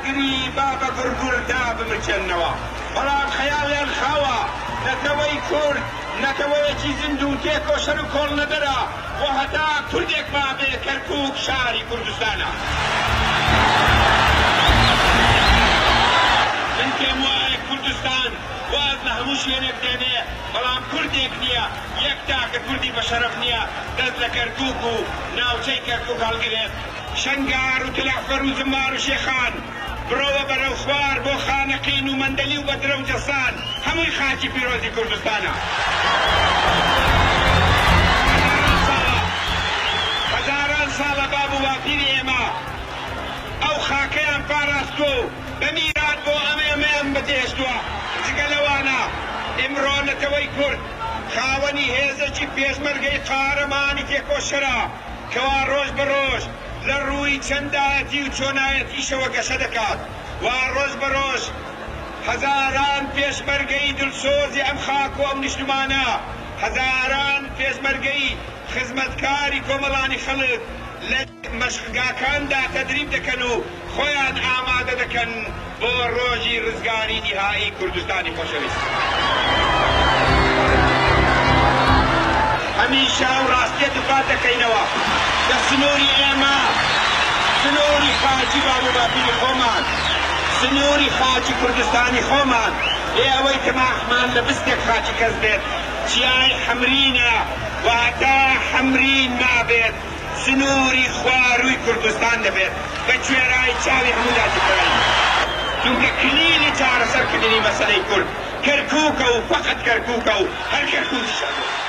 ئاگری بابەگوڕگوڕ دابمرکێننەوە، بەڵام خەیاڵیان خاوە، نەتەوەی کورد نەتەوەیەکی زیندوو و تێکۆشەر و کۆڵنەدەرە و هەتا کوردێک مابێ کەرکووک شاری کوردستانە. من پێم وایە کوردستان واز لە هەموو شوێنێک دێنێ، بەڵام کوردێک نییە، یەک تاکە کوردی بە شەرەف نییە دەست لە کەرکووک و ناوچەی کەرکووک هەڵگرێت. شەنگار و تلەعفەر و زمار و شێخان، بڕۆوە بەرەو خوار بۆ خانەقین و مەندەلی و بەدرە و جەسان، هەمووی خاکی پیرۆزی کوردستانە. هەزاران ساڵە، هەزاران ساڵە باب و باپیری ئێمە ئەو خاکەیان پاراستووە و بە میرات بۆ ئەم ئێمەیان بەجێهێشتووە. جگە لەوانە ئیمڕۆ نەتەوەی کورد خاوەنی هێزێکی پێشمەرگەی قارەمانی تێکۆشەرە کەوا ڕۆژ بە ڕۆژ لە ڕووی چەندایەتی و چۆنایەتیشەوە گەشە دەکات و ڕۆژ بە ڕۆژ هەزاران پێشمەرگەی دڵسۆزی ئەم خاک و ئەم نیشتمانە، هەزاران پێشمەرگەی خزمەتکاری کۆمەڵانی خەڵک لە مەشقگاکاندا تەدریب دەکەن و خۆیان ئامادە دەکەن بۆ ڕۆژی ڕزگاری نیهایی کوردستانی خۆشەویست. هەمیشە ئەو ڕاستیە دووپات دەکەینەوە کە سنووری ئێمە سنووری خاکی باب و باپیری خۆمان، سنووری خاکی کوردستانی خۆمان، بێ ئەوەی تەماحمان لە بستێک خاکی کەس بێت، چیای حەمرینە و هەتا حەمرین مابێت سنووری خوارووی کوردستان دەبێت بە کوێرای چاوی هەموو داگیرکەرانی، چونکە کلیلی چارەسەرکردنی مەسەلەی کورد کەرکووکە و فەقەت کەرکووکە و هەر کەرکووکیش ئەبێت.